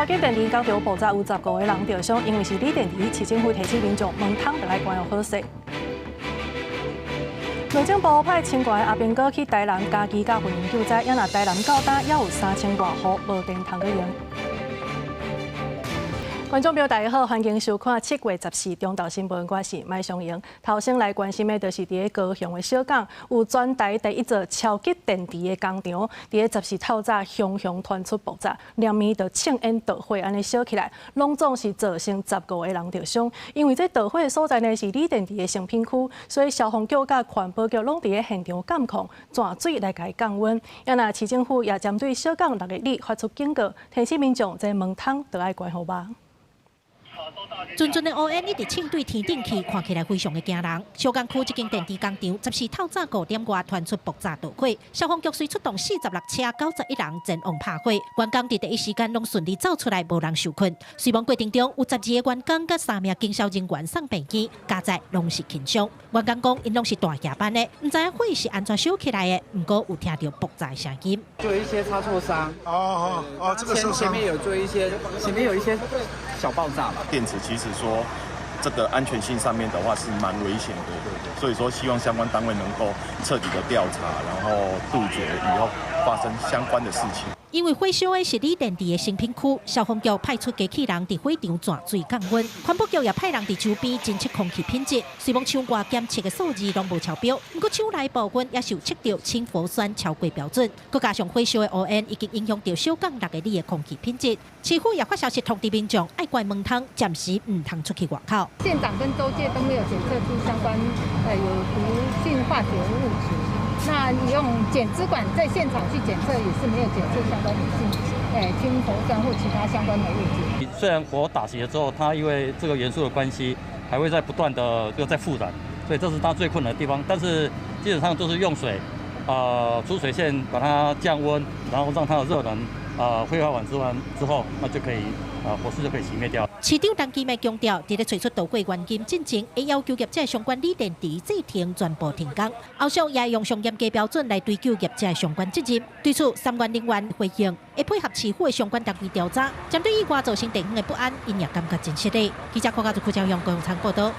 嘉義電池工廠爆炸有15個人著傷，因為是鋰電池，市政府提醒民眾門窗著愛關予好勢。內政部派清懸的阿兵哥去台南、嘉義佮雲林救災，也若台南到今猶有3000外戶無電通去用。觀眾朋友大家好，歡迎收看7月14中晝新聞，我是麥尚瑩。頭先來關心的，就是佇咧高雄的小港，有全台第一座超級電池的工廠，佇咧14透早雄雄傳出爆炸，連綿就青煙著火按呢燒起來，攏總是造成15個人著傷。因為這著火的所在呢是鋰電池的成品區，所以消防局佮環保局攏佇咧現場監控，泉水來共伊降溫。也若市政府也針對小港六个里發出警告，提醒民眾這門窗著愛關予密。陣陣的烏煙一直衝對天頂去，看起來非常的驚人。小港區這間電池工廠，14透早5點外傳出爆炸著火，消防局隨出動46車91人前往拍火。員工佇第一時間攏順利走出來，無人受困。死亡過程中有12個員工佮三名經銷人員送病院，加在攏是輕傷。員工講，𪜶攏是大夜班的，毋知影火是按怎燒起來的，毋過有聽著爆炸的聲音。就有一些擦挫傷。哦哦哦，這個受傷。前面有做一些，前面有一些小爆炸嘛。電池其實說，這個安全性上面的話是蠻危險的，所以說希望相關單位能夠徹底的調查，然後杜絕以後發生相關的事情。因為火燒的是鋰電池的成品區，消防局派出機器人佇火場泉水降溫，環保局也派人佇周邊偵測空氣品質。雖罔廠外檢測的數字攏無超標，毋過廠內部分也是有測著氫氟酸超過標準。閣加上火燒的烏煙已經影響著小港六个里的空氣品質。市府也發消息通知民眾，愛關門窗，暫時毋通出去外口。縣長跟州界都沒有檢測出相關有毒性化學物質。那你用檢資管在現場去檢測，也是沒有檢測相關的性，氫氟酸或其他相關的物質。雖然火打熄了之後，它因為這個元素的關係，還會在不斷的又在復燃，所以這是它最困難的地方。但是基本上就是用水，出水線把它降溫，然後讓它的熱能，揮發完之後，那就可以，火勢就可以熄滅掉。市長陳其邁強調，佇咧揣出導火原因進前，會要求業者相關鋰電池製程全部停工，後續也會用上嚴格標準來追究業者相關責任。對此，三縣人員回應，會配合市府的相關單位調查，針對意外造成地方的不安，𪜶也感覺真失禮。記者柯家做區長用高雄報道。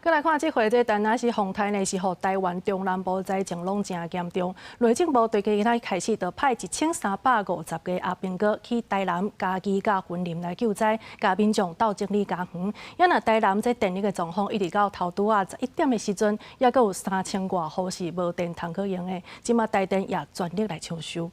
閣來看這回這單仔是風颱呢，是予台灣中南部災情攏誠嚴重。內政部對今仔開始就派1350個阿兵哥去台南、嘉義佮雲林來救災，共民眾鬥整理家園。也若台南這電力的狀況，一直到頭拄仔11點的時陣，猶閣有3000外戶是無電通去用的。這馬台電也全力來搶修。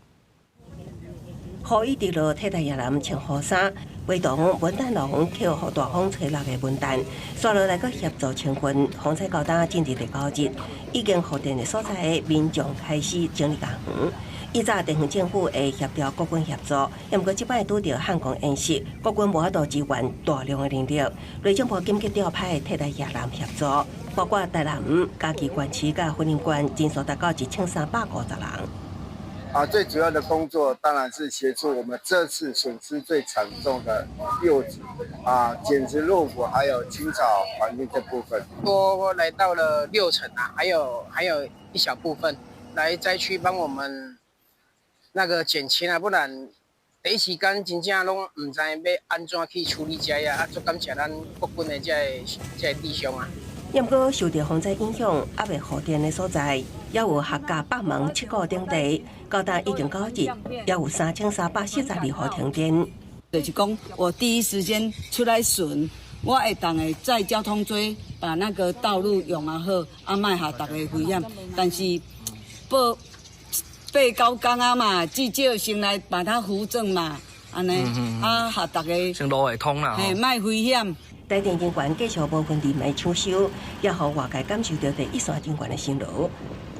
雨一直落，替代越南穿雨衫，陪同文旦龍去予大風吹落的文旦，煞落來閣協助清運。風災到今進入第九日，已經復電的所在，民眾開始整理家園。以早地方政府會協調國軍協助，毋過這擺拄著漢光演習，國軍無法度支援大量的人力，內政部緊急調派替代越南協助，包括台南、嘉義縣市佮雲林縣，人數達到1350人。啊，最主要的工作當然是協助我們這次損失最慘重的柚子啊，撿拾落骨還有清掃環境這部分。多來到了六成啊，還有一小部分來災區幫我們那個減輕啊，不然第一時間真正攏毋知欲按怎去處理這啊，啊，足感謝咱國軍的這個弟兄啊。毋過受著風災影響，猶未復電的所在，猶有客家北門七股等地，到今已經九日，猶有3342戶停電。就是講，我第一時間出來巡，我會當會載交通車把那個道路用啊好，啊莫予大家危險。但是報8、9工啊嘛，至少先來把它扶正嘛，按呢，啊，予大家先路會通啦，嘿，莫危險。台電人員繼續無分晝夜搶修，也予外界感受著第一線人員的辛勞。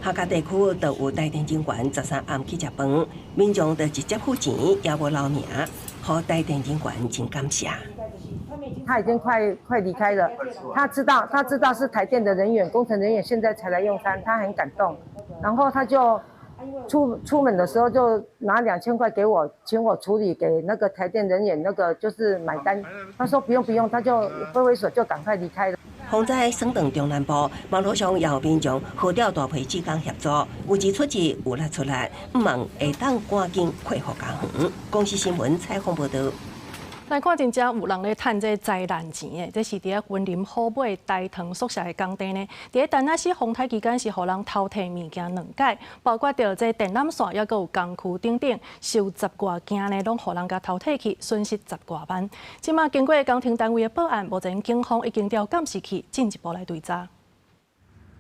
客家地區就有台電人員13暗去食飯，民眾就直接付錢，也無留名，予台電人員真感謝。他已經快快離開了，他知道是台電的人員、工程人員現在才來用餐，他很感動，然後他就出門的時候就拿2000塊給我，請我處理給那個台電人員，那個就是買單。他說不用不用，他就揮揮手就趕快離開了。風災省頓中南部，網路上也有民眾號召大批志工協助，有錢出錢，有力出力，向望會當趕緊恢復家園。公視新聞採訪報導。來看真正有人咧趁這災難錢的，這是佇咧雲林虎尾大塘宿舍的工地呢。佇咧田納西風颱期間是予人偷提物件兩擺，包括著這電纜線，抑閣有工具等等，收十外件呢，攏予人共偷提去，損失十外萬。這馬經過工程單位的報案，目前警方已經調監視器進一步來追查。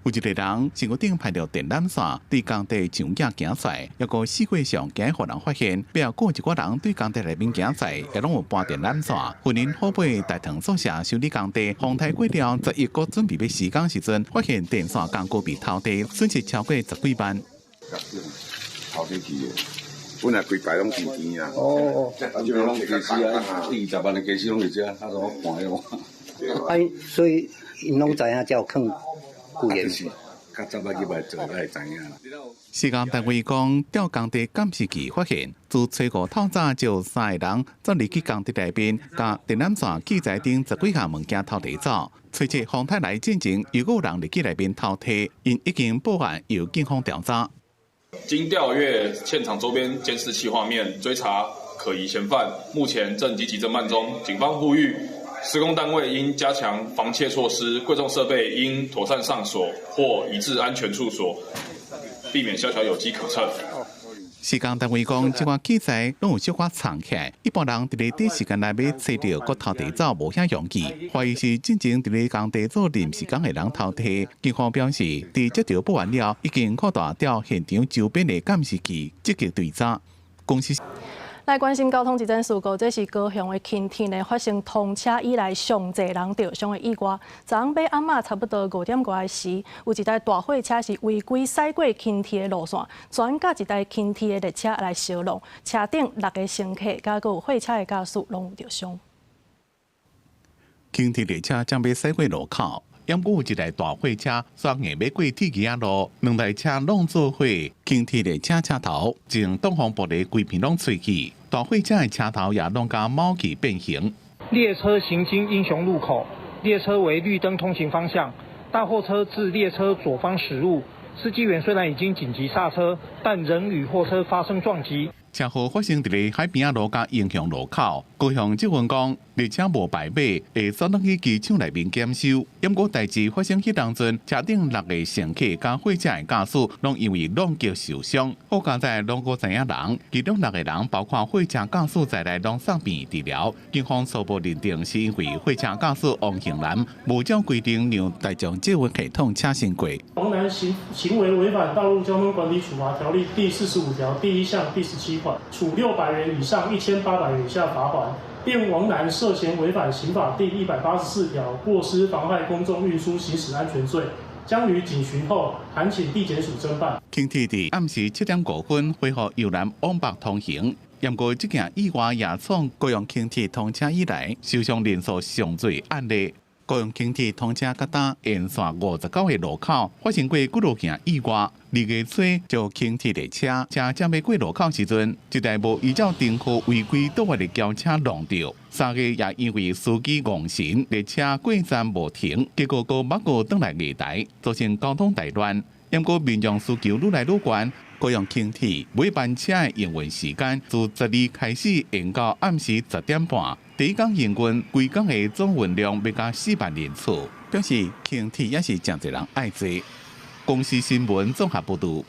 有一個人身軀頂攀著電纜線，對工地牆仔行出來，抑閣四過上驚予人發現，背後閣有一寡人對工地內面行出來，也攏有搬電纜線。雲林虎尾大塘宿舍修理工地，風颱過了，11閣準備欲施工時陣，發現電線工具被偷提，損失超過十幾萬。偷提去的，本來規排攏佇邊啊。哦，啊，這邊攏家私啊，20萬的家私攏佇遮，啊，我看彼個。啊，所以𪜶攏知影才有囥。就是較早捌入來做，才會知影啦。施工單位講，調工地監視器發現，自初五透早就三个人走入去工地內面，共電纜線器材頂十幾項物件偷提走。隨著風颱來進前，又閣有人入去內面偷提，𪜶已經報案，由警方調查。經調閱現場周邊監視器畫面，追查可疑嫌犯，目前正積極偵辦中。警方呼籲施工單位應加強防竊措施，貴重設備應妥善上鎖或移至安全處所，避免宵小有機可乘。施工單位講，這款器材攏有小可藏起來，一般人佇咧短時間內欲揣著閣偷提走無遐容易。懷疑是進前佇咧工地做臨時工的人偷提。警方表示，佇接著報案了，已經擴大調現場周邊的監視器，積極追查。公視。來關心交通一則事故，這是高雄的輕鐵呢發生通車以來上濟人著傷的意外。昨昏欲暗仔差不多五點外時，有一台大貨車是違規駛過輕鐵的路線，轉佮一台輕鐵的列車來相挵，車頂六个乘客，佮閣有貨車的駕駛攏有著傷。輕鐵列車將欲駛過路口，猶閣有一台大貨車煞硬欲過鐵枝仔路，兩台車攏做伙，輕鐵列車車頭前擋風玻璃規片攏碎去。大貨車的車頭也攏共貓去變形。列車行經英雄路口，列車為綠燈通行方向，大貨車自列車左方駛入，司機員雖然已經緊急剎車，但仍與貨車發生撞擊。車禍發生佇咧海邊仔路佮英雄路口，高雄捷運講列車無牌碼，會送轉去機場內面檢修。毋過代誌發生彼當陣，車頂六个乘客佮貨車的駕駛，攏因為挵擊受傷。好佳哉攏閣知影人，其中六个人包括貨車駕駛在內，攏送病治療。警方初步認定是因為貨車駕駛王興南無照規定讓大眾捷運系統車先過。王南行為違反《道路交通管理處罰條例》第45條第1項第17款，處600元以上1800元以下罰鍰。並王南涉嫌違反刑法第184條過失妨害公眾運輸行駛安全罪，將於警詢後函請地檢署偵辦。輕鐵佇暗時7點5分恢復遊覽往北通行，毋過這件意外也創高雄輕鐵通車以來受傷人數上濟案例。高雄輕鐵通車到今沿線59個路口發生過幾落件意外。2月初就輕鐵列車車將欲過路口時陣，一台無依照燈號違規倒彎的轎車挵著。3月也因為司機戇神，列車過站無停，結果閣捌過轉來月台，造成交通大亂。毋過民眾需求愈來愈懸，高雄輕鐵每班車的營運時間自12開始延到暗時10點半。第一工營運，規工的總運量欲加4萬人次，表示輕鐵也是誠濟人愛坐。公視新聞綜合報導。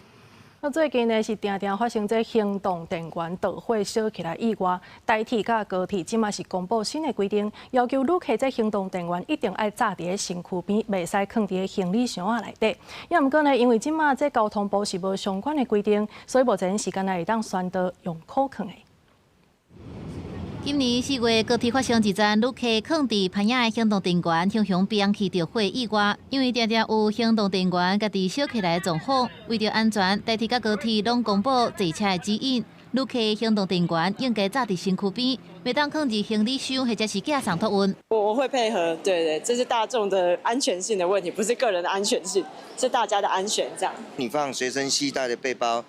啊，最近呢是定定發生這行動電源導火燒起來意外，台鐵佮高鐵這馬是公布新的規定，要求旅客這行動電源一定愛紮佇咧身軀邊，袂使囥佇咧行李箱仔內底。也毋過呢，因為這馬這交通部是無相關的規定，所以目前是干焦會當宣導用箍囥的。今年4月，高鐵發生一樁旅客囥佇攀仔的行動電源，雄雄變去著火意外。因為定定有行動電源家己燒起來的狀況，為著安全，台鐵佮高鐵攏公布坐車的指引，旅客行動電源應該紮佇身軀邊，袂當囥佇行李箱或者是寄送托運。我會配合，對對，這是大眾的安全性的問題，不是個人的安全性，是大家的安全。這樣。你放隨身攜帶的背包。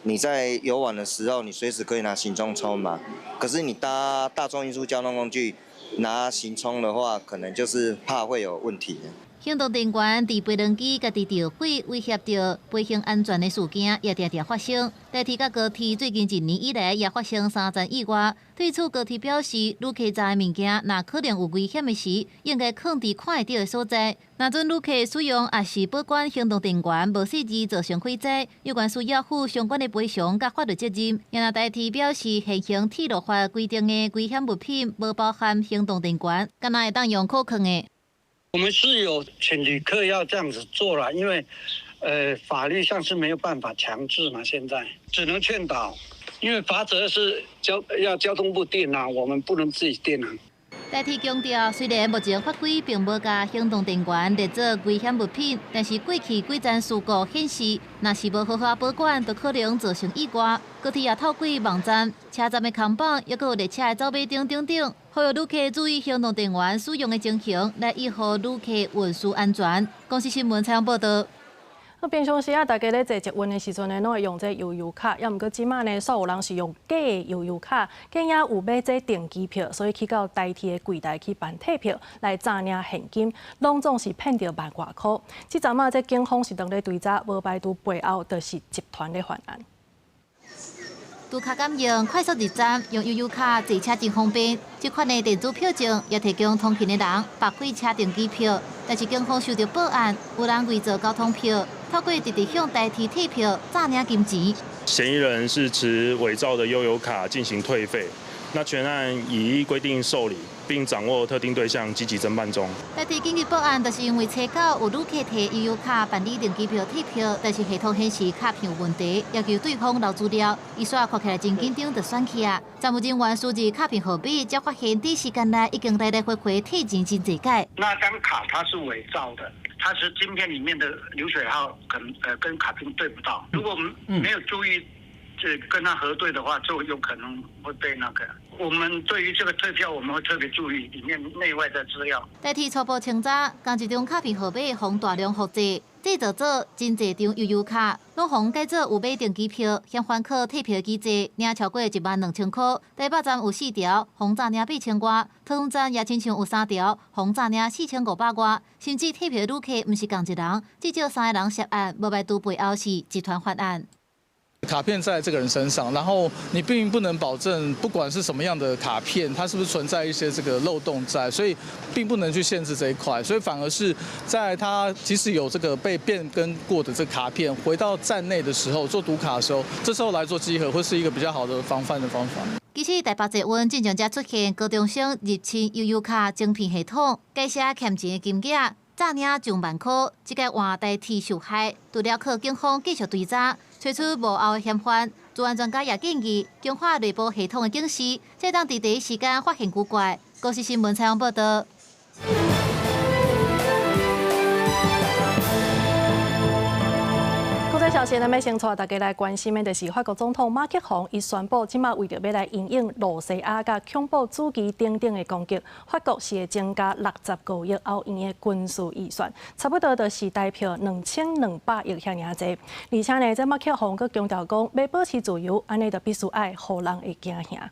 你在遊玩的時候，你隨時可以拿行充充嘛。可是你搭大眾運輸交通工具拿行充的話，可能就是怕會有問題。行動電源佇飛輪機家己著火，威脅著飛行安全的事件也定定發生。台鐵佮高鐵最近一年以來也發生三站意外。對此，高鐵表示，旅客載的物件若可能有危險的時，應該囥佇看會著的所在。若準旅客使用抑是保管行動電源無細緻造成火災，有關需要負相關的賠償佮法律責任。也若台鐵表示，現行鐵路法規定的危險物品無包含行動電源，敢若會當用可囥的。我們是有請旅客要這樣子做啦，因為，法律上是沒有辦法強制嘛，現在只能勸導，因為罰則是要交通部定啊，我們不能自己定啊。台鐵強調，雖然目前法規並無共行動電源列做危險物品，但是過去幾站事故顯示，若是無好好保管，就可能造成意外。高鐵也透過網站、車站的看板，抑閣有列車的走馬燈等等，呼籲旅客注意行動電源使用的情形，來維護旅客運輸安全。公視新聞採訪報導。啊，平常時啊，大家咧坐捷運的時陣呢，攏會用這悠遊卡。抑毋過這馬呢，煞有人是用假的悠遊卡，見影有買這定機票，所以去到台鐵的櫃台去辦退票，來詐領現金，攏總是騙著萬外箍。這陣仔這警方是當咧追查，無排除背後就是集團咧犯案。嘟卡感應快速入站，用悠遊卡坐車真方便。這款的電子票證也提供通勤的人白費車程機票。但是警方收著報案，有人偽造交通票，透過直直向台鐵退票詐領金錢。嫌疑人是持偽造的悠遊卡進行退費，那全案已依規定受理，並掌握特定對象，積極偵辦中。台鐵緊急報案，就是因為查到有旅客提悠遊卡辦理訂機票退票，但是系統顯示卡片有問題，要求對方留資料，伊煞看起來真緊張，就選去啊。站務人員輸入卡片號碼，才發現短時間內已經來來回回退錢真濟擺。那張卡它是偽造的，它是晶片裡面的流水號，可能跟卡片對不到。如果我們沒有注意，這跟他核對的話，就有可能會被那個。我們對於這個退票，我們會特別注意裡面內外的資料。台鐵初步清查，仝一張卡片號碼予大量複製，製造做真濟張悠遊卡，攏予改做有買定機票，嫌犯靠退票機制，領超過1萬2千箍。台北站有四條，予詐領8千外；桃園站也親像有三條，予詐領4500外。甚至退票旅客毋是仝一人，至少三个人涉案，無排除背後是集團犯案。卡片在這個人身上，然後你並不能保證，不管是什麼樣的卡片，它是不是存在一些這個漏洞在，所以並不能去限制這一塊，所以反而是在他即使有這個被變更過的這個卡片，回到站內的時候做讀卡的時候，這時候來做稽核，會是一個比較好的防範的方法。其實台北捷運進前才出現高中生入侵悠遊卡詐騙系統，改寫欠錢的金額，詐領上萬箍，這個換台鐵受害，除了靠警方繼續追查，揣出幕後的嫌犯，治安專家也建議強化內部系統的警示，才當佇第一時間發現古怪。公視新聞採訪報導。國際消息，咱欲先帶大家來關心的，就是法國總統馬克宏，伊宣布，這馬為著欲來因應露西亞佮恐怖主義等等的攻擊，法國是會增加65億歐元的軍事預算，差不多就是台幣2200億遐爾濟。而且呢，這馬克宏閣強調講，欲保持自由，按呢就必須愛予人會驚嚇。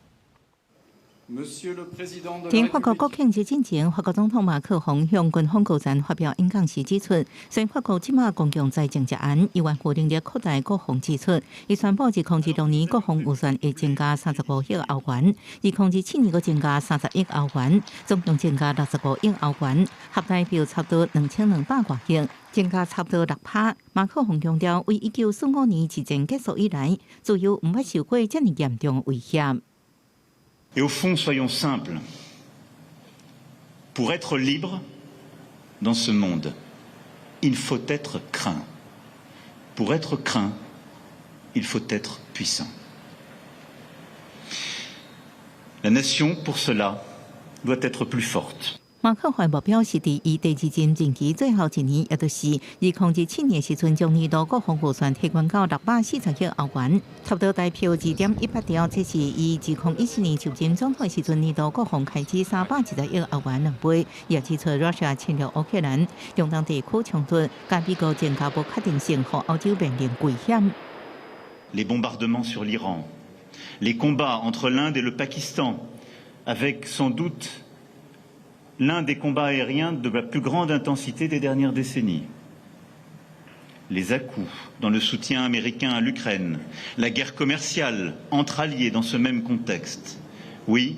佇法國國慶節進前，法國總統馬克宏向軍方高層發表演講時指出，雖然法國這馬公共財政食絚，伊願負能力擴大國防支出。伊宣布，2026年國防預算會增加35億歐元，2027年閣增加30億歐元，總共增加65億歐元，合台幣差不多2200外億，增加差不多6趴。馬克宏強調，為1945年二戰結束以來，自由毋捌受過遮爾嚴重的威脅。 Et au fond, soyons simples. Pour être libre dans ce monde, il faut être craint. Pour être craint, il faut être puissant. La nation, pour cela, doit être plus forte. 馬克宏目標是佇伊第二任任期最後一年，也就是2027年時陣，將年度國防預算提懸到640億歐元，差不多台幣2.18兆。這是伊2014年就任總統時陣年度國防開支320億歐元兩倍。也指出，Russia 侵略烏克蘭、中東地區衝突，佮美國增加不確定性，予歐洲面臨危險。 Les bombardements sur l'Iran, les combats entre l'Inde et le Pakistan, avec sans doute L'un des combats aériens de la plus grande intensité des dernières décennies. Les à-coups dans le soutien américain à l'Ukraine, la guerre commerciale entre alliés dans ce même contexte. Oui,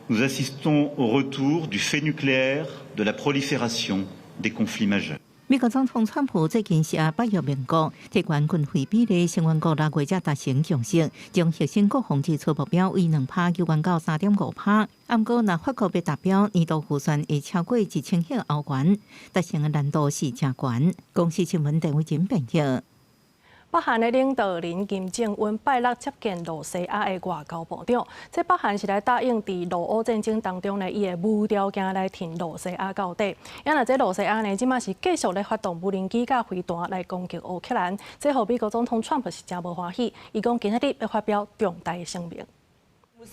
nous assistons au retour du fait nucléaire, de la prolifération des conflits majeurs. 美國總統川普最近是北約盟國提懸軍費比例，成員國6月才達成共識，將核心國防支出目標為2趴調懸到3.5趴。毋過，若法國欲達標，年度預算會超過1000億歐元，達成的難度是誠懸。公視新聞鄧偉珍編譯。北韓的領導人金正恩拜六接見露西亞的外交部長，這北韓是來答應佇俄烏戰爭當中呢，伊會無條件來挺露西亞到底。啊若這露西亞呢，這馬是繼續咧發動無人機佮飛彈來攻擊烏克蘭，這予美國總統川普是誠無歡喜，伊講今仔日欲發表重大聲明。北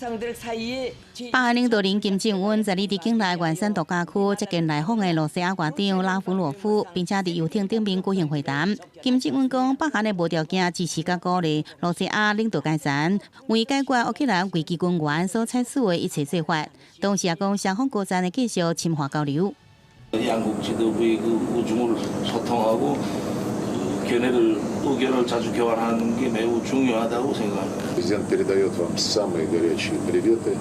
韓領導人金正恩十二佇境內元山度假區接見來訪的露西亞外長拉夫羅夫，並且佇遊艇頂面舉行會談。金正恩講，北韓會無條件支持佮鼓勵露西亞領導階層，為解決烏克蘭危機根源所採取的一切做法。同時也講，雙方高層會繼續深化交流。 양국 지도부의 그 우중을 소통하고 견해를 의견을 자주 교환하는 게 매우 중요하다고 생각합니다. Президент передает вам самые горячие приветы.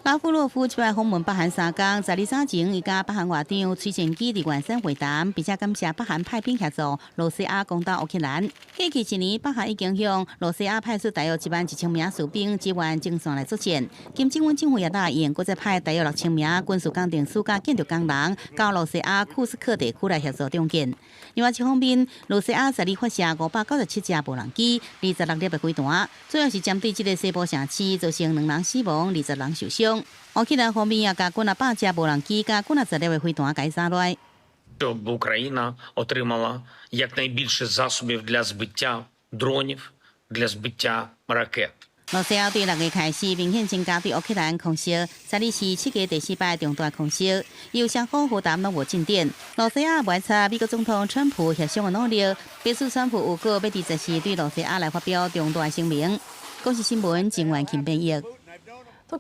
拉夫洛夫這擺訪問北韓三工，十二早前，伊佮北韓外長崔善姬佇元山會談，並且感謝北韓派兵協助露西亞攻打烏克蘭。過去一年，北韓已經向露西亞派出大約1萬1千名士兵支援前線來作戰。金正恩政府也答應，閣再派大約6千名軍事工程師佮建築工人到露西亞庫斯克地區來協助重建。另外一方面，露西亞十二發射597隻無人機、26粒的飛彈，主要是針對這个西部城市，造成兩人死亡、20人受傷。烏克蘭方面也共幾仔百隻無人機、佮幾仔十粒的飛彈共伊落來。 Щоб Україна отримала якнайбільше засобів для збиття дронів, для збиття ракет. 露西亞對6月開始明顯增加對烏克蘭空襲，十二是7月第四擺重大空襲，由雙方和談攏無進展。露西亞觀察美國總統川普協商的努力，表示川普有閣欲佇14對露西亞來發表重大聲明。公視新聞鄭婉琴編譯。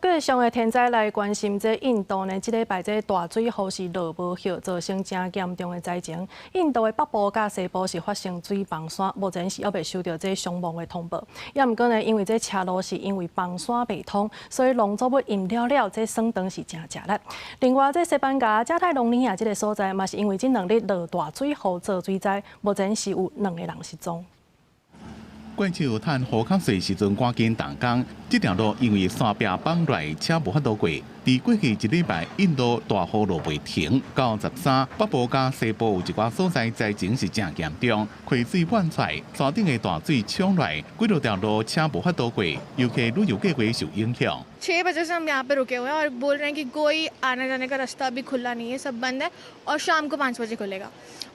繼續的天災來關心，這印度呢，這禮拜這大水雨是落無歇，造成誠嚴重的災情。印度的北部佮西部是發生水崩山，目前是猶未收著這傷亡的通報。也毋過呢，因為這車路是因為崩山袂通，所以農作物淹了了，這損長是誠食力。另外，這西班牙加泰隆尼亞這个所在嘛，是因為這兩日落大水雨做水災，目前是有兩個人失蹤。過去有趁雨較濟時陣，趕緊動工。這條路因為山壁崩落來，車無法度過。佇過去一禮拜，印度大雨落袂停，到13，北部佮西部有一寡所在災情是誠嚴重，溪水漫出來，山頂的大水沖來，幾落條路車無法度過，遊客旅遊計畫受影響。 6 बजे से हम यहाँ पे रुके हुए हैं और बोल रहे हैं कि कोई आने जाने का रास्ता अभी खुला नहीं है, सब बंद है और शाम को 5 बजे खुलेगा।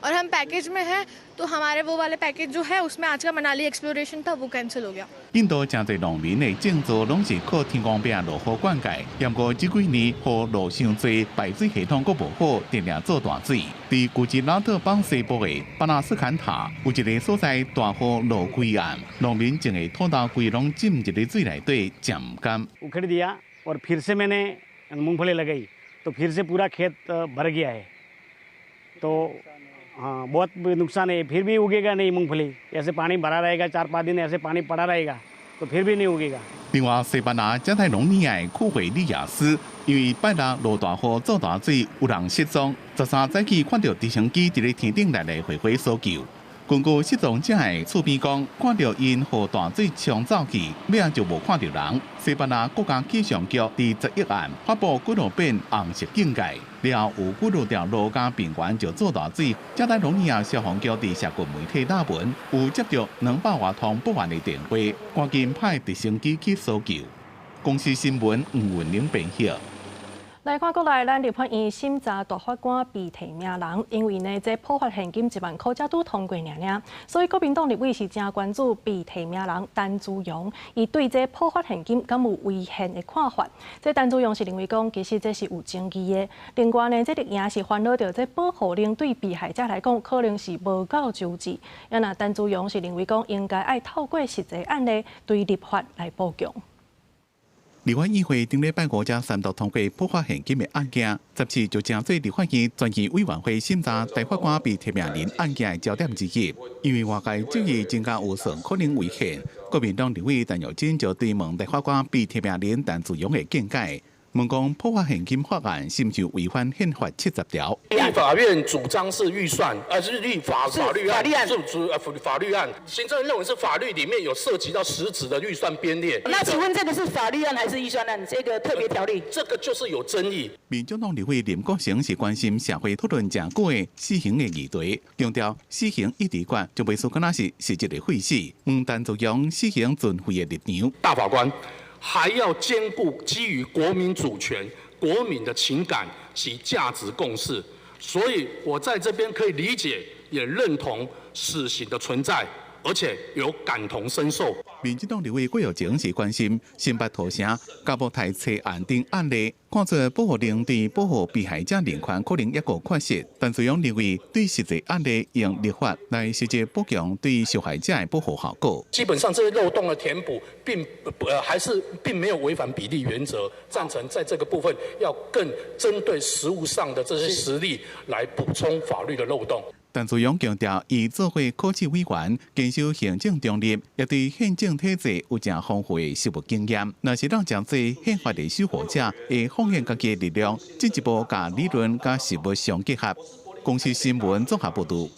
और हम पैकेज में हैं तो हमारे वो वाले पैकेज जो है, उसमें आज का मनाली एक्सप्लोरेशन था, वो कैंसिल हो गया। 印度誠濟農民的種作攏是靠天公伯落雨灌溉，毋過這幾年雨落傷濟，排水系統閣無好，定定做大水。佇古吉拉特邦西部的巴納斯坎塔，有一个所在大雨落規暗，農民種的土豆規攏浸入咧水內底，誠毋甘。 उखेड़ दिया और फिर से मैंने मूंगफली लगाई तो फिर से पूरा खेत भर गया है। तो हाँ, बहुत नुकसान है। फिर भी उगेगा नहीं मूंगफली। ऐसे पानी भरा रहेगा, 4-5 दिन ऐसे पानी पड़ा रहेगा तो फिर भी नहीं उगेगा। 另外，西班牙加泰隆尼亞的區會里亞斯，因為拜六落大雨做大水，有人失蹤。13早起看著直升機佇咧天頂來來回回搜救。根據失蹤者的厝邊講，看著𪜶予大水沖走去，尾仔就無看著人。西班牙國家氣象局佇11暗發布幾落遍紅色警戒，了後有幾落條路佮平原就做大水。加泰隆尼亞消防局佇社群媒體貼文，有接著200外通報案的電話，趕緊派直升機去搜救。公視新聞吳雲玲編譯。來看國內，咱立法院審查大法官被提名人，因為呢，這普發現金1萬箍才拄通過爾爾，所以國民黨立委是誠關注被提名人陳姿蓉，伊對這普發現金敢有違憲的看法。這陳姿蓉是認為講，其實這是有爭議的。另外呢，這綠營是煩惱著這保護令對被害者來講可能是無夠周濟。啊若陳姿蓉是認為講，應該愛透過實際案例對立法來補強。立法院會頂禮拜五才三讀通過普法獻金的案件，14就成做立法院專責委員會審查大法官被提名人案件的焦點之一。因為外界質疑增加預算可能違憲，國民黨立委陳玉珍就追問大法官被提名人陳志勇的見解。問講普法獻金法案是毋是違反憲法70條？立法院主張是預算，是立法法律案，是主法律案。行政院認為是法律裡面有涉及到實質的預算編列。那請問這個是法律案還是預算案？這個特別條例？這個就是有爭議。民進黨立委林國成是關心社會討論誠久的死刑的議題，強調死刑一直決就袂輸敢若是實質的廢死，問陳志勇死刑存廢的立場。大法官還要兼顧基於國民主權、國民的情感及價值共識，所以我在這邊可以理解，也認同死刑的存在，而且有感同身受。民進黨立委郭玉晴是關心新北土城甲無台車案等案例，看出保護令對保護被害者人權可能猶閣缺失，陳志勇認為對實際案例用立法來實際補強對受害者的保護效果。基本上這些漏洞的填補，並還是並沒有違反比例原則，贊成在這個部分要更針對實務上的這些實例來補充法律的漏洞。陳志勇強調，伊做過考試委員，堅守行政中立，也對憲政體制有誠豐富的實務經驗。若是當成做憲法的守護者，會奉獻家己的力量，進一步共理論佮實務相結合。公視新聞綜合報導。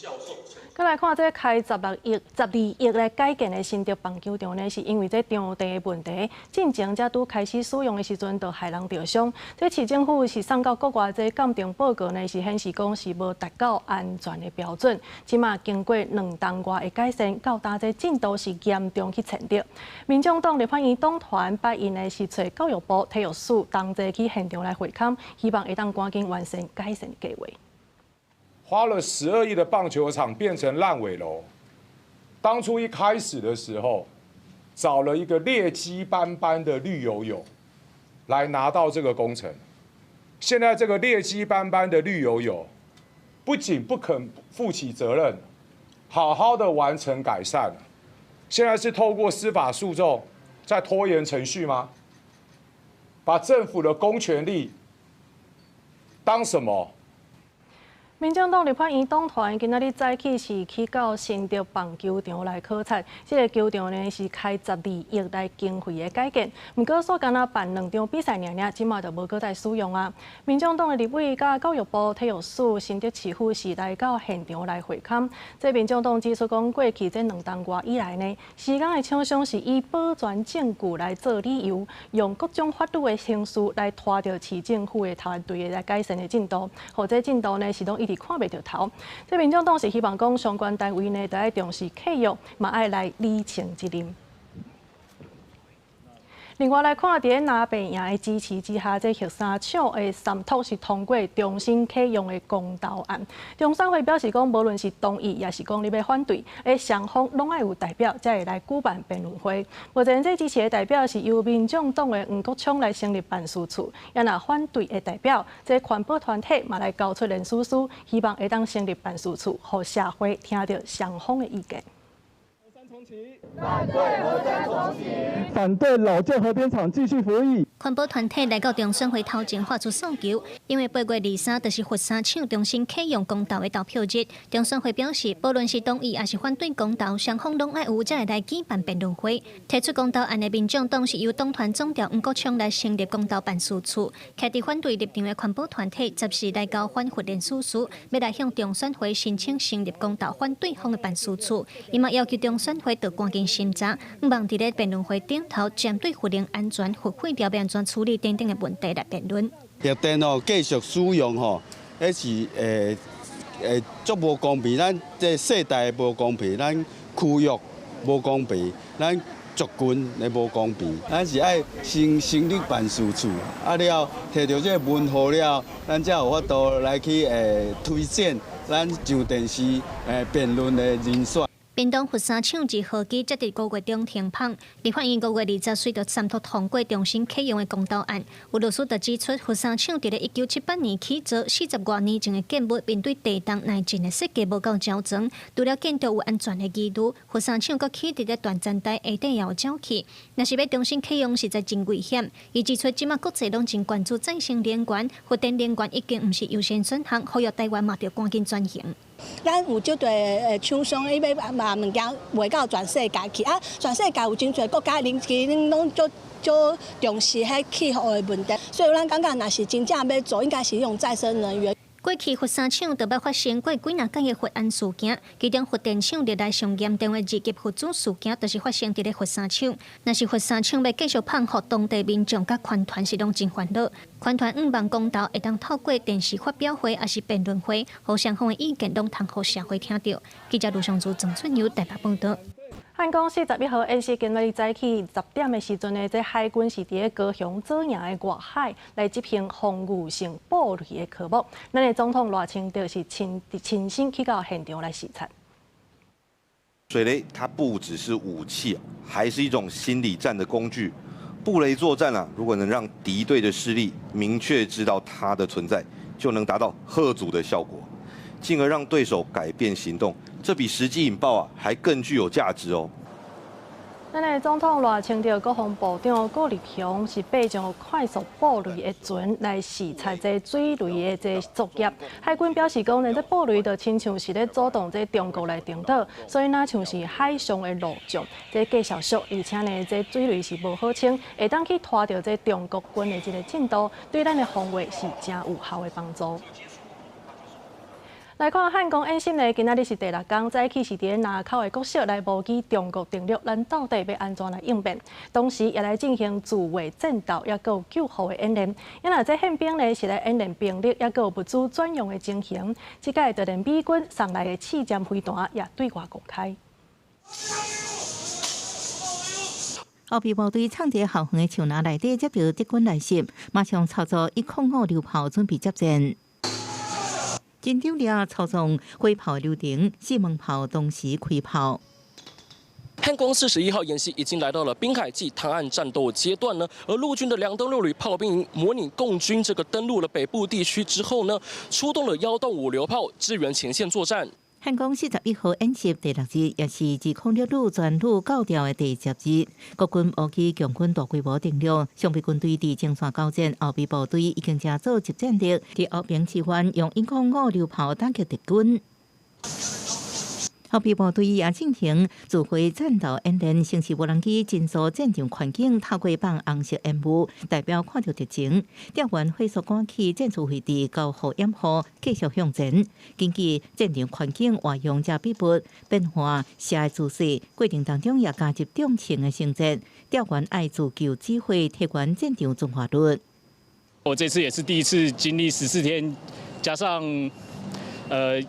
閣來看這開16億、12億來改建的新竹棒球場呢，是因為這場地的問題，進前才拄開始使用的時陣，就害人著傷。這市政府是送到國外這鑑定報告呢，是顯示講是無達到安全的標準。這馬經過兩冬外的改善，到今這進度是嚴重去延著。民眾黨立法院黨團拜一呢是揣教育部體育署同齊去現場來會勘，希望會當趕緊完成改善計劃。花了12億的棒球場變成爛尾樓。當初一開始的時候，找了一個劣跡斑斑的綠油油來拿到這個工程。現在這個劣跡斑斑的綠油油，不僅不肯負起責任，好好的完成改善，現在是透過司法訴訟在拖延程序嗎？把政府的公權力當什麼？民進黨立法院黨團今仔日早起是去到新竹棒球場來考察，這個球場呢是開12億來經費的改建，毋過煞干焦辦兩場比賽爾爾，這馬就無閣再使用啊。民進黨的立委佮教育部體育署新竹市府是來到現場來會勘。這民進黨指出講，過去這兩冬外以來呢，施工的廠商是以保全證據來做理由，用各種法律的程序來拖著市政府的團隊來改善的進度，予這進度呢是攏一直看袂著頭。這民進黨是希望講相關單位呢，著愛重視契約，嘛愛來釐清責任。另外來看，佇咧藍白營的支持之下，這核三廠的三讀是通過重新啟用的公投案。中選會表示講，無論是同意，抑是講你欲反對，雙方攏愛有代表，才會來舉辦辯論會。目前這支持的代表是由民眾黨的黃國昌來成立辦事處，啊若反對的代表，這環保團體嘛來交出聯署書，希望會當成立辦事處，予社會聽著雙方的意見。反對核三重啟，反對老舊核電廠繼續服役。環保團體來到中選會頭前發出訴求，因為8月23就是核三廠重新啟用公投的投票日。中選會表示，無論是同意抑是反對公投，雙方攏愛有才會來舉辦辯論會。提出公投案的民眾黨是由黨團總召黃國昌來成立公投辦事處，徛佇反對立場的環保團體十四來交反核聯署書，欲來向中選會申請成立公投反對方的辦事處。伊嘛要求中選會著趕緊審查，毋望佇咧辯論會頂頭針對核能安全、核廢料欲按怎處理等等的問題來辯論。核電吼繼續使用吼，彼是會足無公平，咱這世代無公平，咱區域無公平，咱族群的無公平。咱是愛先成立辦事處，啊了後提著這個文號了，咱才有法度來去推薦咱上電視辯論的人選。屏东佛山厂二号机才伫五月中停放，立法院5月20随著三读通过重新启用的公投案。有律师就指出，佛山厂伫咧1978年起造，40外年前的建物，面对地动耐震的设计无够周全，除了建筑有安全的疑虑，佛山厂阁起伫咧断层带下底也有沼气，若是欲重新启用，实在真危险。伊指出，这马国际拢真关注再生能源，核电能源已经毋是优先选项，呼吁台湾嘛著赶紧转型。咱有足濟厂商，伊欲把物件賣到全世界去啊！全世界有真濟國家，𪜶其實𪜶攏足足重視彼氣候的問題，所以咱感覺若是真正欲做，應該是用再生能源。過去佛山廠就捌發生過幾若件的核安事件，其中核電廠歷來上嚴重的二級核子事件，就是發生佇咧佛山廠。若是佛山廠欲繼續放予當地民眾佮環團是攏真煩惱。環團向望公投會當透過電視發表會，抑是辯論會，予雙方的意見攏通予社會聽著。記者盧尚祖、鄭春友台北報導。漢光41號演習今仔日早起10點的時陣呢，這海軍是佇咧高雄左營的外海來執行防禦性布雷的科目。咱的總統賴清德是親親身去到現場來視察。水雷它不只是武器，還是一種心理戰的工具。布雷作戰啊，如果能讓敵對的勢力明確知道它的存在，就能達到嚇阻的效果，進而讓對手改變行動。這比實際引爆啊，還更具有價值哦。咱的總統賴清德、國防部長顧立雄是爬上快速布雷的船來視察這水雷的這作業。海軍表示講呢，這布雷就親像是咧阻擋這中國來登島，所以若像是海上的路障。這計數俗，而且呢，這水雷是無好穿，會當去拖著這中國軍的這个進度，對咱的防衛是誠有效的幫助。來看漢光演習呢，今仔日是第六工，早起是佇咧林口的國小來模擬中國登陸，咱到底欲按怎來應變？同時也來進行自衛戰鬥，抑閣有救護的演練。因為這憲兵呢是來演練兵力，抑閣有物資轉用的情形。這擺就連美軍送來的試箭飛彈也對外公開。後備部隊藏佇後方的樹林內底，接著敵軍來襲，馬上操作105榴炮準備接戰。緊張了，操縱火炮流程，四門炮同時開炮。漢光41號演習已經來到了濱海暨灘岸戰鬥階段呢，而陸軍的2洞6旅炮兵營模擬共軍這個登陸了北部地區之後呢，出動了1洞5榴炮支援前線作戰。漢光41號演習第六日，也是206旅全旅交調的第10日。國軍無機共軍大規模登陸，常備軍隊佇前線交戰，後備部隊已經成組集戰力，佇後邊支援用105榴炮打擊敵軍。後備部隊也進行指揮戰鬥演練，先是無人機偵搜戰場環境，透過放紅色煙霧，代表看著敵情。調員快速趕去戰術位置，交互掩護，繼續向前。根據戰場環境活用遮筆筆變化射姿勢，過程當中也加入重銃的性質。調員愛自救指揮，提懸戰場存活率。我這次也是第一次經歷14天，加上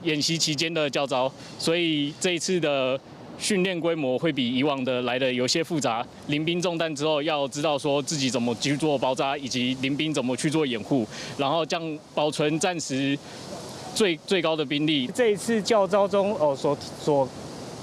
演習期間的教召，所以這一次的訓練規模會比以往的來得有些複雜。臨兵中彈之後，要知道說自己怎麼去做包紮，以及臨兵怎麼去做掩護，然後將保存戰時最最高的兵力。這一次教召中哦所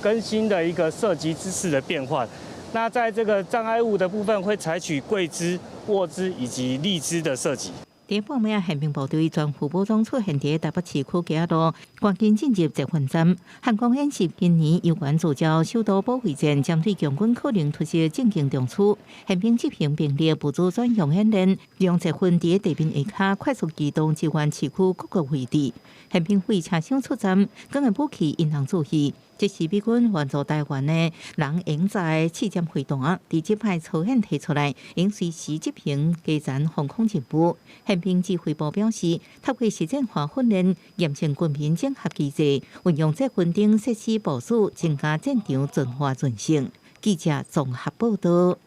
更新的一個射擊姿勢的變換，那在這個障礙物的部分會採取跪姿、臥姿以及立姿的射擊。佇半暝，憲兵部隊全副武裝出現佇台北市區街仔路，趕緊進入捷運站。漢光演習今年有關聚焦首都保衛戰，針對共軍可能突襲進行中區，憲兵執行兵力部署轉用演練，用捷運佇地面下跤快速移動支援市區各個位置。憲兵貨車廂出站，軍的武器引人注意。這是美軍援助台灣的人營載試箭飛彈，佇這擺操演提出來，應隨時執行加強防空任務。憲兵指揮部表示，透過實戰化訓練，驗證軍民整合機制，運用捷運等設施部署，增加戰場存活韌性。記者綜合報導。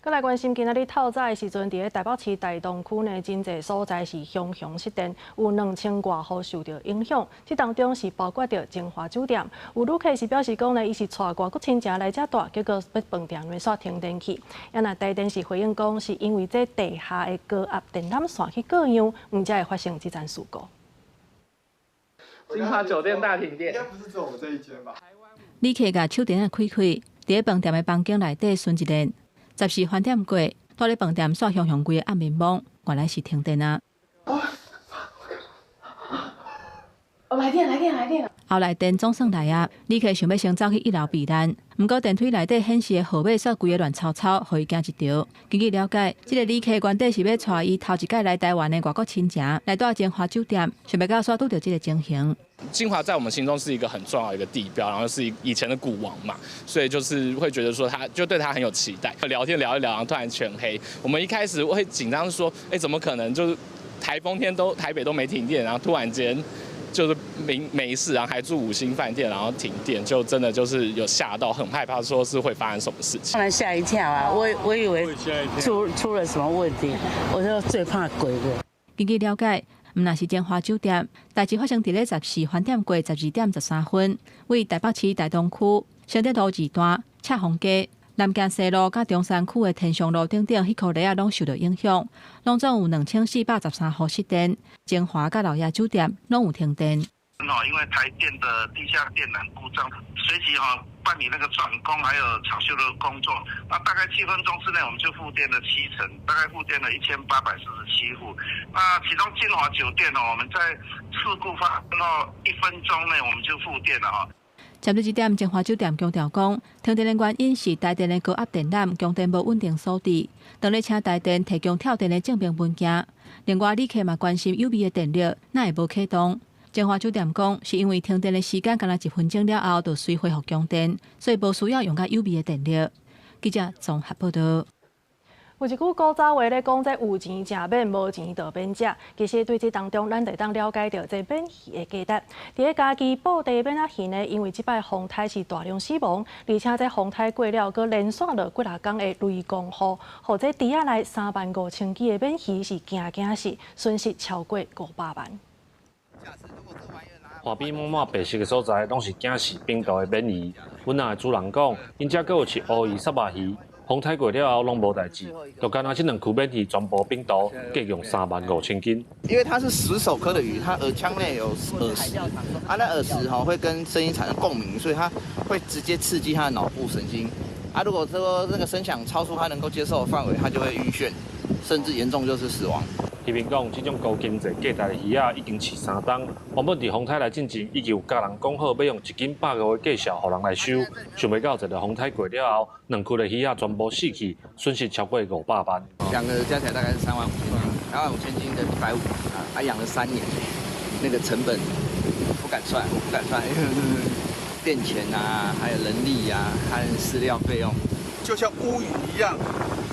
閣來關心今仔日透早的時陣，佇咧台北市大同區呢，真濟所在是熊熊失電，有2000外戶受著影響。這當中是包括著晶華酒店，有旅客是表示講呢，伊是帶外國親戚來遮住，結果欲飯店欲煞停電去。啊若台電是回應講，是因為這地下的高壓電纜線去過氧，毋才會發生這層事故。晶華酒店大停電，應該不是只有我們這一間吧？旅客共手電仔開開，佇咧飯店的房間內底巡一遍。十四飯點過，蹛咧飯店煞雄雄規个暗暝暝，原來是停電啊！哦，來電來電來電！後來電總算來啊！旅客想欲先走去一樓避難，毋過電梯內底顯示的號碼煞規个亂糟糟，予伊驚一趒。根據了解，這个旅客原底是欲帶伊頭一擺來台灣的外國親情來蹛晶華酒店，想袂到煞拄著這个情形。晶華在我們心中是一個很重要的一個地標，然後是以前的股王嘛，所以就是會覺得說他就對他很有期待。聊天聊一聊，然後突然全黑，我們一開始會緊張，說，欸，怎麼可能？就是颱風天都台北都沒停電，然後突然間。就是沒事，然後還住五星飯店，然後停電，就真的就是有嚇到，很害怕，說是會發生什麼事情。當然嚇一跳啊！我以為出了什麼問題，我就最怕鬼了。根據了解，毋但是晶華酒店，代誌發生佇咧十四飯點過12點13分，位台北市大東區承德路二段赤峰街、南京西路佮中山區的天祥路等等，彼箍里仔攏受著影響，攏總有2413戶失電，晶華佮老爺酒店攏有停電。因為台電的地下電纜故障，隨即辦理那個轉工還有搶修的工作。那大概7分鐘之內，我們就復電了7成，大概復電了1847戶。那其中晶華酒店呢，我們在事故發生後1分鐘內，我們就復電了。針對這點，晶華酒店強調講，停電的原因是台電的高壓電纜供電無穩定所致。當咧請台電提供跳電的證明文件。另外，旅客嘛關心有備的電力哪會無啟動。晶華酒店講，是因為停電的時間干焦1分鐘了後，就隨恢復供電，所以無需要用較有備的電力。記者綜合報導。有一句古早話咧講，這有錢食免，無錢就免食。其實對這當中，咱就會當了解著這免魚的價值。佇咧嘉義布袋免仔魚呢，因為這擺風颱是大量死亡，而且這風颱過了，閣連續落幾若工的雷公雨，予這池仔內35000支的免魚是驚驚死，損失超過500萬。岸邊滿滿白色的所在，攏是驚死冰毒的免魚。阮仔的主人講，𪜶遮閣有飼烏魚、虱目魚。風颱過了後，攏無代誌，就干焦這兩區免魚全部冰毒，計用35000斤。因為它是石首科的魚，它耳腔內有耳石，啊，那耳石吼會跟聲音產生共鳴，所以它會直接刺激它的腦部神經。啊，如果說那個聲響超出它能夠接受的範圍，它就會暈眩，甚至嚴重就是死亡。漁民講，這種高經濟價值的魚仔已經飼3冬，原本佇風颱來進前，已經有共人講好，欲用1斤150的價數予人來收，想袂到這個風颱過了後，兩區的魚仔全部死去，損失超過500萬。兩個加起來大概是35000斤，35000斤的150啊，養了3年，那個成本不敢算，我不敢算，電錢啊，還有人力啊，還有飼料費用，就像烏魚一樣。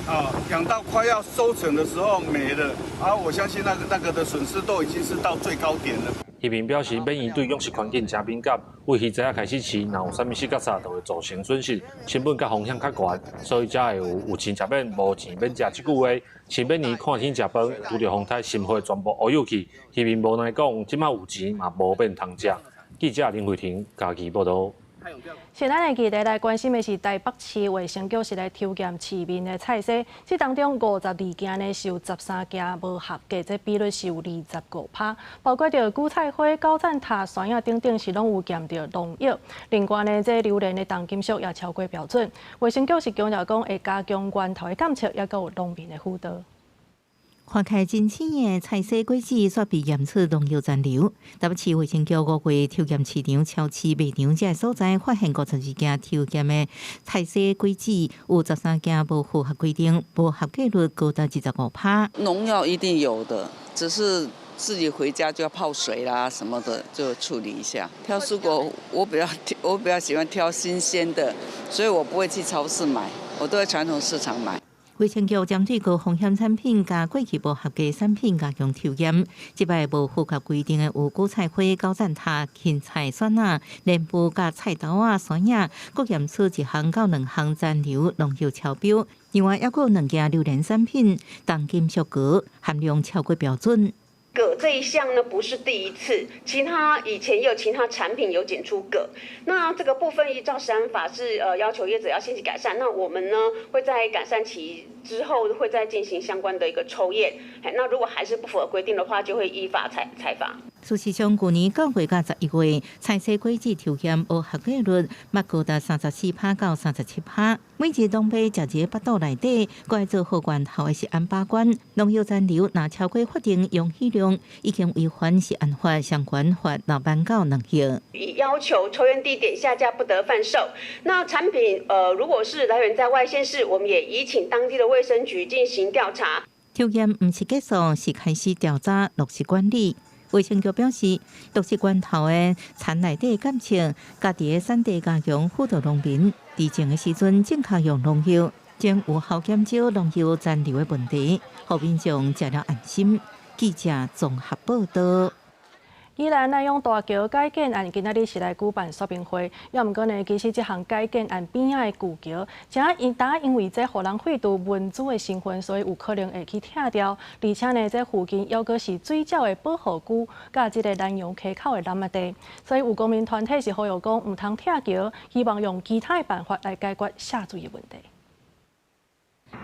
啊，養到快要收成的時候沒了，啊，我相信那個的損失都已經是到最高點了。漁民表示，免魚對養殖環境誠敏感，為魚仔仔開始飼，若有啥物死角煞，就會造成損失，成本佮風險較懸，所以才會有錢食免，無錢免食這句話。飼免魚看天食飯，拄著風颱，心血全部烏有去。漁民無奈講，這擺有錢嘛無免通食。記者林慧婷嘉義報導。現咱會記得來關心的是台北市衛生局是來抽驗市面的菜市，這當中52件呢是有13件無合格，這比率是有25%，包括著韭菜花、高贊塔、山藥等等是攏有驗著農藥。另外呢，這榴蓮的重金屬也超過標準。衛生局是強調講會加強源頭的檢測，抑閣有農民的輔導。看起來真鮮的菜色果子，煞被驗出農藥殘留。台北市衛生局5月抽驗市場、超市、賣場這所在，發現52件抽驗的菜色果子，有13件無符合規定，無合格率高達25%。農藥一定有的，只是自己回家就要泡水啦，什麼的就處理一下。挑蔬果，我比較喜歡挑新鮮的，所以我不會去超市買，我都在傳統市場買。衛生局針對高風險產品佮過去無合格產品加強抽驗，這擺無符合規定的有韭菜花、高贊塔、芹菜、蒜仔、蓮霧佮菜豆仔、山藥，閣驗出1項到2項殘留農藥超標。另外，猶閣有2件榴蓮產品重金屬鎘含量超過標準。鉻鉻這一項呢，不是第一次，其他以前也有其他產品有檢出鉻。那這個部分依照食安法是要求業者要限期改善。那我們呢會在改善期之後會再進行相關的一個抽驗。那如果還是不符合規定的話，就會依法裁罰。事實上，舊年9月佮11月，菜市果子抽驗無合格率，嘛高達34%到37%。每日攏欲食佇腹肚內底，閣愛做好源頭的食安把關。農藥殘留若超過法定容許量，已經違反食安法相關罰6萬到2億。已要求抽驗地點下架不得販售。那產品如果是來源在外縣市，我們也移請當地的衛生局進行調查。抽驗毋是結束，是開始調查落實管理。衛生局表示，毒素源頭的田內底檢測，佮佇產地加強輔導農民，佇種的時陣正確用農藥，將有效減少農藥殘留的問題，予民眾食了安心。記者綜合報道。宜蘭南陽大橋改建案今仔日是來舉辦說明會，猶毋過呢，其實這項改建案邊仔的舊橋，正因當因為這予人廢除文資的身份，所以有可能會去拆掉。而且呢，這附近猶閣是水鳥的保護區，佮這個蘭陽溪口的湳仔地，所以有公民團體是呼籲講，毋通拆橋，希望用其他的辦法來解決下水的問題。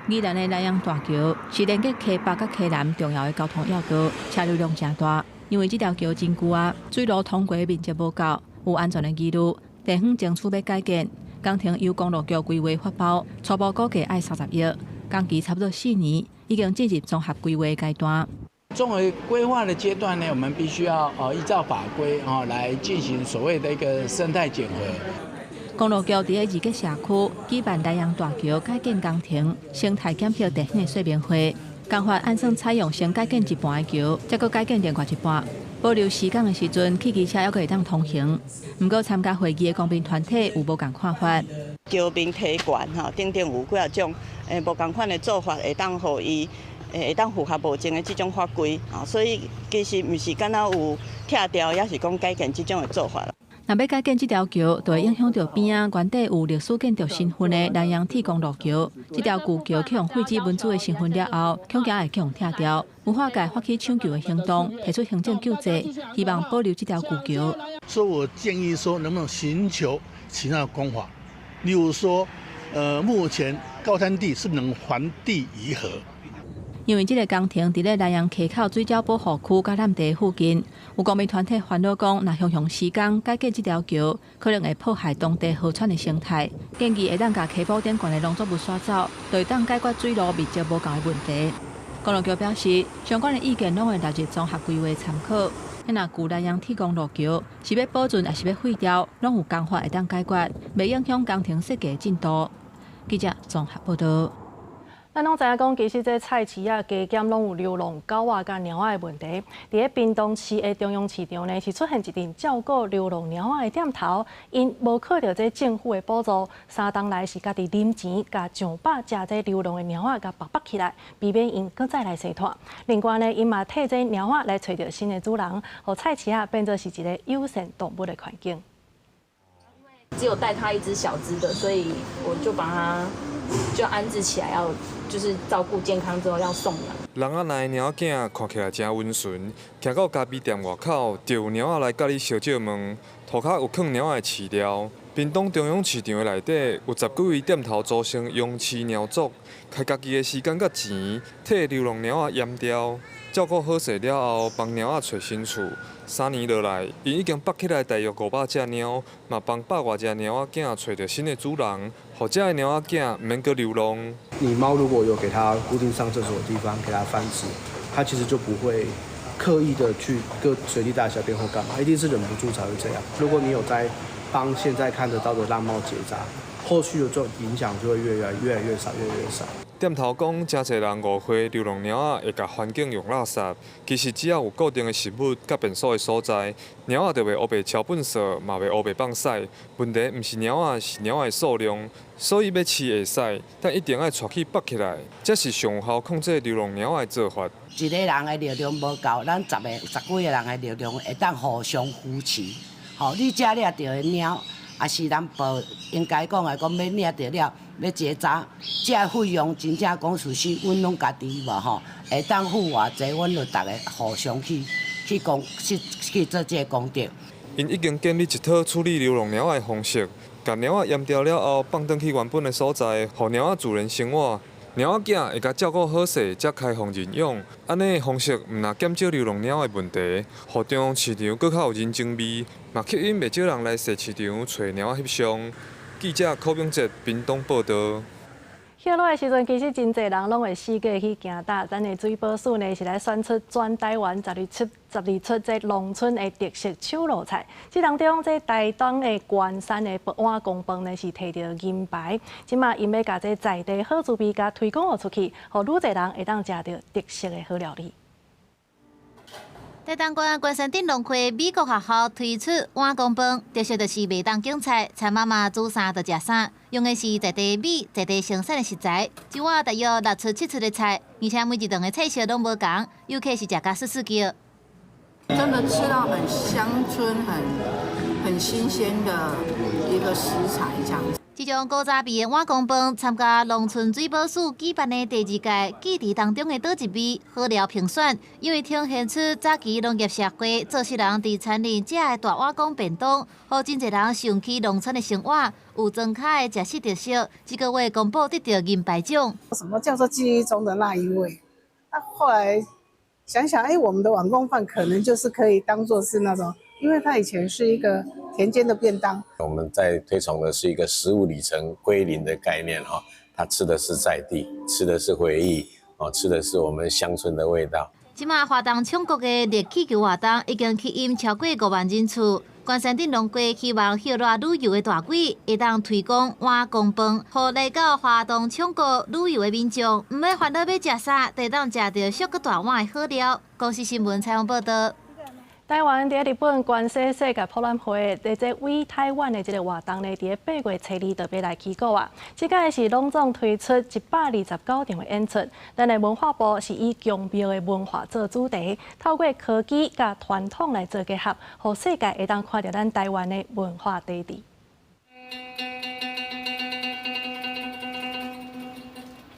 宜蘭的蘭陽大橋是連接溪北佮溪南重要的交通要道，車流量誠大。因為這條橋真舊啊，水路通過面積無夠，有安全的疑慮。地方爭取欲改建，工程由公路局規劃發包，初步估計愛30億，工期差不多4年，已經進入綜合規劃階段。綜合規劃的階段呢，我們必須要依照法規哦來進行所謂的一個生態檢核。公路局佇咧二結社區舉辦蘭陽大橋改建工程生態檢核地方的說明會。工法按算採用先改建一半的橋，再閣改建另外一半，保留施工的時陣，汽機車猶閣會當通行。毋過參加會議的公民團體有無仝看法。橋面提懸吼，等等有幾仔種無仝款的做法，會當予伊會當符合目前的這種法規啊，所以其實毋是干焦有拆掉，抑是講改建這種的做法啦。若欲改建這條橋，就會影響著邊仔原底有歷史建築身份的蘭陽鐵公路橋。這條舊橋予廢止文資的身份了後，恐驚會予人拆掉。文化界發起搶救的行動，提出行政救濟，希望保留這條舊橋。所以我建議說，能不能尋求其他的方法？例如說，目前高灘地是不能還地於河？因為這个工程佇咧蘭陽溪口水鳥保護區佮湳地附近，有公民團體煩惱講，若雄雄施工改建這條橋，可能會破壞當地河川的生態。建議會當共溪埔頂懸的農作物徙走，就會當解決水路面積無夠的問題。公路局表示，相關的意見攏會納入綜合規劃參考。若舊蘭陽鐵公路橋是欲保存抑是欲廢掉，攏有工法會當解決，袂影響工程設計進度。記者綜合報導。咱攏知影講，其實這菜市仔加減攏有流浪狗仔佮貓仔的問題。佇咧屏東市的中央市場呢，是出現一陣照顧流浪貓仔的店頭，𪜶無靠著這政府的補助，3冬來是家己零錢，共上百隻這流浪的貓仔共縛縛起來，避免𪜶閣再來生湠。另外呢，𪜶嘛替這貓仔來揣著新的主人，予菜市仔變做是一个友善動物的環境。只有帶他一隻小隻的，所以我就把它就安置起來，要就是照顧健康之後要送養。人仔來的貓仔看起來誠溫順，行到咖啡店外口，就有貓仔來佮你相借問，塗跤有囥貓仔的飼料。屏東中央市場的內底有10幾位店頭組成養飼貓族，開家己的時間佮錢，替流浪貓仔閹掉，照顧好勢了後，幫貓仔揣新厝。3年落來，𪜶已經縛起來大約500隻貓，嘛幫百外隻貓仔囝揣著新的主人，予遮的貓仔囝毋免閣流浪。你貓如果有給它固定上廁所的地方，給它飯吃，它其實就不會刻意的去各隨地大小便或幹嘛，一定是忍不住才會這樣。如果你有在幫現在看得到的浪貓結紮，後續的這種影響就會越來越少，越來越少。店頭講，誠濟人誤會流浪貓仔會共環境用垃圾，其實只要有固定的食物佮便所的所在，貓仔就袂烏白撨糞埽，嘛袂烏白放屎。問題毋是貓仔，是貓仔的數量，所以欲飼會使，但一定愛帶去縛起來，才是上有效控制流浪貓仔的做法。一个人的力量無夠，咱十個、十幾个人的力量會當互相扶持。吼，你遮掠著的貓，抑是咱報應該講來講欲領著了，欲結紮，這个費用真正講事實，阮攏家己無吼，會當付偌濟，阮就逐个互相去講去做這个功德。𪜶已經建立一套處理流浪貓仔的方式，共貓仔閹掉了後，放轉去原本的所在，予貓仔自然生活。貓仔囝會共照顧好勢，才開放認養。按呢方式，毋但減少流浪貓的問題，予中央市場閣較有人情味，嘛吸引袂少人來踅市場揣貓仔翕相。記者柯炳哲屏東報導。歇熱的時陣，其實真濟人攏會四界去行踏。咱的水保署呢，是來選出全台灣12出這農村的特色手路菜。這當中，這台東的關山的碗公飯呢，是提著銀牌。這馬𪜶欲共這在地好滋味共推廣予出去，予愈濟人會當食著特色的好料理。台東縣關山鎮農會美國學校推出碗公飯，特色就是袂動揀菜，田媽媽煮啥就食啥，用的是在地米、在地生產的食材，一碗大約六出七出的菜，而且每一頓的菜色攏無仝，遊客是食甲欶欶叫。真的吃到很鄉村、很新鮮的一個食材，這樣子。這種古早味的碗公飯，參加農村水保署舉辦的第二屆記憶當中的佗一味好料評選，因為呈現出早期農業社會做事人佇田裡食的大碗公便當，予真濟人想起農村的生活，有莊跤的食食特色。這個月公布得著銀牌獎。什麼叫做記憶中的那一味？啊，後來想想，哎，我們的碗公飯可能就是可以當做是那種。因為它以前是一個田間的便當。我們在推崇的是一個食物里程歸零的概念哈，它吃的是在地，吃的是回憶，哦，吃的是我們鄉村的味道。這馬花東寵國的熱氣球活動已經吸引超過5萬人次。關山鎮農會希望歇熱旅遊的大軌會當推廣碗公飯，予來到花東寵國旅遊的民眾，毋免煩惱欲食啥，就會當食著俗閣大碗的好料。公視新聞採訪報導。台灣佇日本關西世界博覽會，佇這 We 台灣的這个活動呢，佇咧8月初2就欲來起鼓啊。這擺是攏總推出129場的演出。咱的文化部是以宮廟的文化做主題，透過科技佮傳統來做結合，予世界會當看著咱台灣的文化底蘊。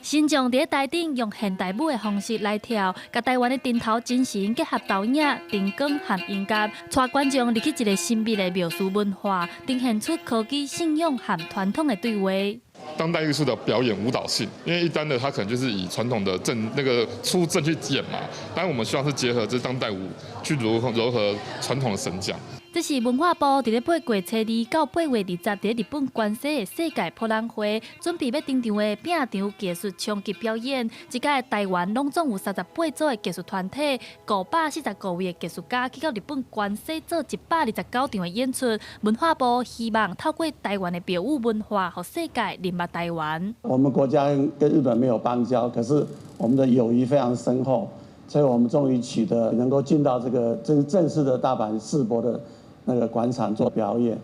神將佇台頂用現代舞的方式來跳，共台灣的燈頭精神結合投影、燈光和音樂，帶觀眾入去一个神秘的廟宇文化，呈現出科技、信仰和傳統的對話。當代藝術的表演舞蹈性，因為一般的它可能就是以傳統的陣那個出陣去演嘛，但我們希望是結合這當代舞去如何糅合傳統的神將。這是文化部佇咧8月初2到8月20，佇日本關西的世界博覽會，準備欲登場的拼場藝術衝擊表演。這屆台灣攏總有38組的藝術團體，545位的藝術家去到日本關西做129場的演出。文化部希望透過台灣的廟宇文化，予世界認捌台灣。我們國家跟日本沒有邦交，可是我們的友誼非常深厚，所以我們終於取得能夠進到這個正式的大阪世博的那個廣場做表演。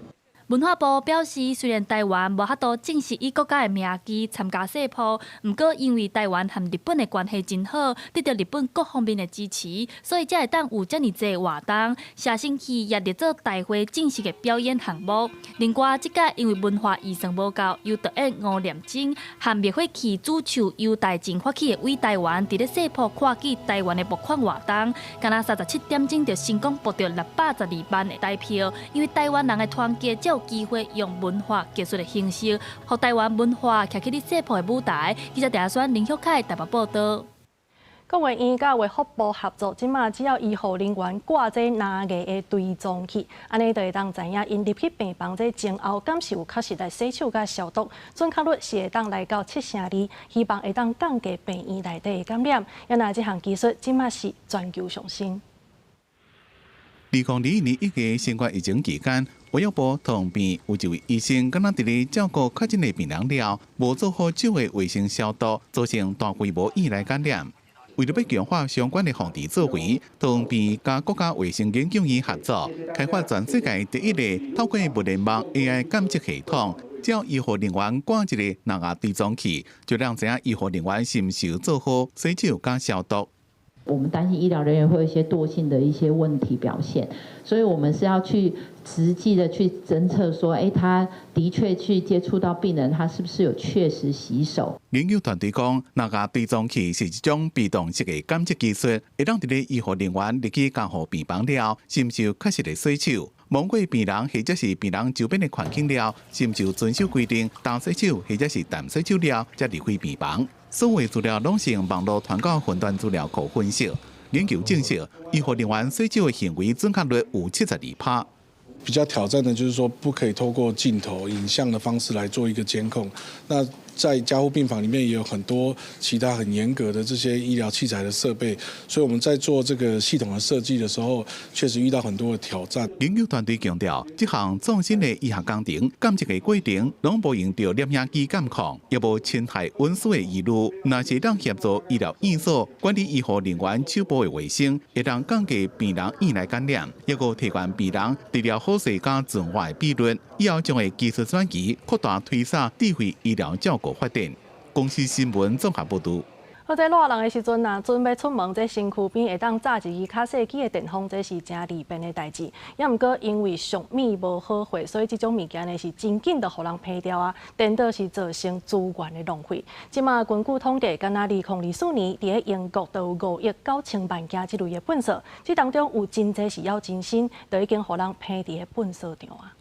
文化部表示，雖然台灣無法度正式以國家的名義參加世博，毋過因為台灣和日本的關係真好，得著日本各方面的支持，所以才會當有遮爾濟活動。寫生戲也列做大會正式的表演項目。另外，這屆因為文化預算無夠，由導演吳念真和滅火器主唱游大靖發起的為台灣佇咧世博看見台灣的募款活動，敢若37點鐘就成功博著612萬的台票，因為台灣人的團結才有機會用文化藝術的形式，予台灣文化徛起佇世博的舞台。記者鄭宣林旭凱台北報導。國衛院佮衛福部合作，這馬只要醫護人員掛這藍牙的追蹤器，按呢就會當知影𪜶入去病房這前後，敢是有確實來洗手佮消毒，準確率是會當來到72%，希望會當降低病院內底的感染。啊若這項技術這馬是全球上新。2021年1月新冠疫情期間，衛福部桃園病院有一位醫生，敢若佇咧照顧確診的病人了，無做好手的衛生消毒，造成大規模院內感染。為著欲強化相關的防治作為，桃園病院佮國家衛生研究院合作，開發全世界第一个透過物聯網 AI 監測系統，只要醫護人員掛一个藍牙追蹤器，就能知影醫護人員是毋是有做好洗手佮消毒。我們擔心醫療人員會有一些惰性的一些問題表現，所以我們是要去實際的去偵測，說，他的確去接觸到病人，他是不是有確實洗手？研究團隊講，藍牙追蹤器是一種被動式的監測技術，會當佇咧醫護人員入去監護病房了，是毋是有確實的洗手？摸過病人或者是病人周邊的環境了，是毋是有遵守規定，乾洗手或者是淡洗手了，才離開病房？所有資料攏是用網路傳到雲端資料庫分析，研究證實，醫護人員洗手的行為準確率有72%。比較挑戰的就是說，不可以透過鏡頭影像的方式來做一個監控。那在加護病房裡面也有很多其他很嚴格的這些醫療器材的設備，所以我們在做這個系統的設計的時候，確實遇到很多的挑戰。研究團隊強調，這項創新的醫學工程監測的過程，攏無用著攝影機監控，也無侵害隱私的疑慮。若是當協助醫療院所管理醫護人員手部的衛生，會當降低病人院內感染，抑閣提懸病人治療好勢佮存活的比率。以後將會技術轉移，擴大推廣智慧醫療照顧發展。公視新聞綜合報導。好，這熱人的時陣啊，準備出門，這身軀邊會當紮一支較細支的電風，這是誠利便的代誌。也毋過因為俗物無好貨，所以這種物件呢是真緊就予人騙掉啊，顛倒是造成資源的浪費。這馬根據統計，敢若2024年，佇咧英國就有5億9千萬件這類的糞掃，這當中有真濟是猶真新，就已經予人騙佇咧糞掃場啊。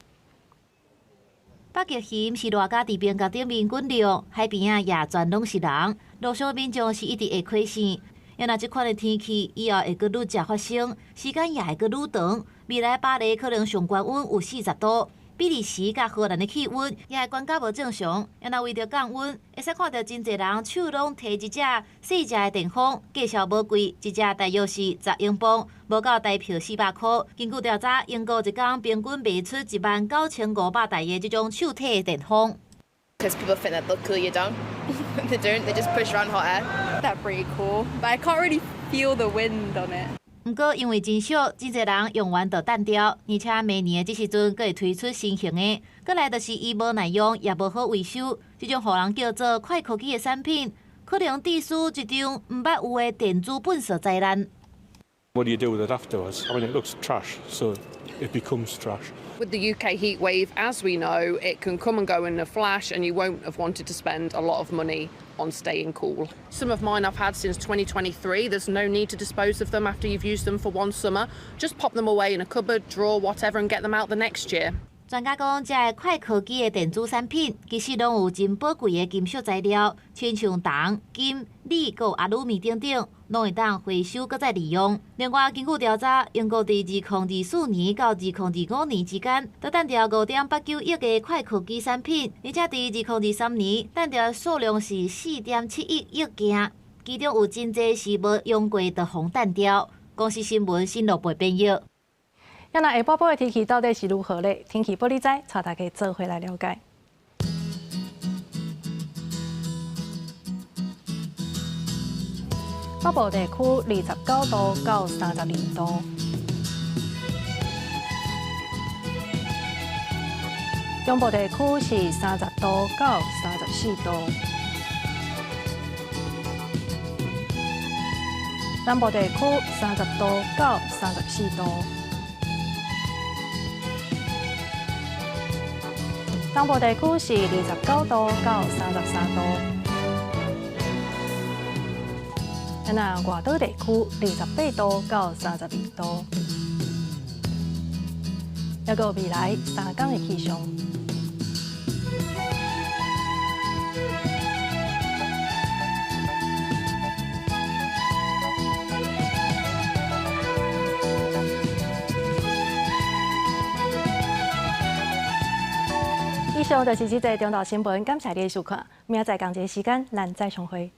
北極熊是熱甲佇冰閣頂面滾溜，海邊仔也全攏是人。路上民眾是一直會開線。啊若這款的天氣以後會閣愈捷發生，時間也會閣愈長。未來巴黎可能上懸溫有40度，比利時佮荷蘭的氣溫也會懸甲無正常。啊若為著降溫，會使看著真濟人手攏提一隻細隻的電風，價數無貴，一隻大約是10英鎊，無夠台票400箍。根據調查，英國一工平均賣出19,500台的這種手提電風。 Because people think that they'll cool you down. They don't. They just push around hot air. They're pretty cool, but I can't really feel the wind on it. 毋過因為真俗，真濟人用完就擲掉，而且每年的這時陣閣會推出新型的。閣來就是伊無耐用，也無好維修，這種予人叫做快科技的產品，可能致使一場毋捌有的電子糞掃災難。 What do you do with it afterwards? I mean, it looks trash, so it becomes trash. With the UK heat wave, as we know, it can come and go in a flash, and you won't have wanted to spend a lot of money on staying cool. Some of mine I've had since 2023. There's no need to dispose of them after you've used them for one summer. Just pop them away in a cupboard, drawer, whatever, and get them out the next year. 專家講，這个快科技的電子產品，其實攏有真寶貴的金屬材料，親像銅、金、鋰、閣有阿魯米等等，攏會當回收閣再利用。另外，根據調查，英國佇2024年到2025年之間，都擲掉5.89億个快科技產品，而且佇2023年擲掉數量是4.71億件，其中有真濟是無用過就予擲掉。公視新聞新羅貝編譯。啊，那下晡晡的天氣到底是如何咧？天氣報你知，帶大家做伙來了解。北部地區29度到32度，中部地區是30度到34度，南部地區30度到34度。東部地區是29度到33度，那外島地區28度到32度，抑閣未來3工的氣象。以上就是這節中晝新聞，感謝你的收看，明仔載仝一个時間，咱再相會。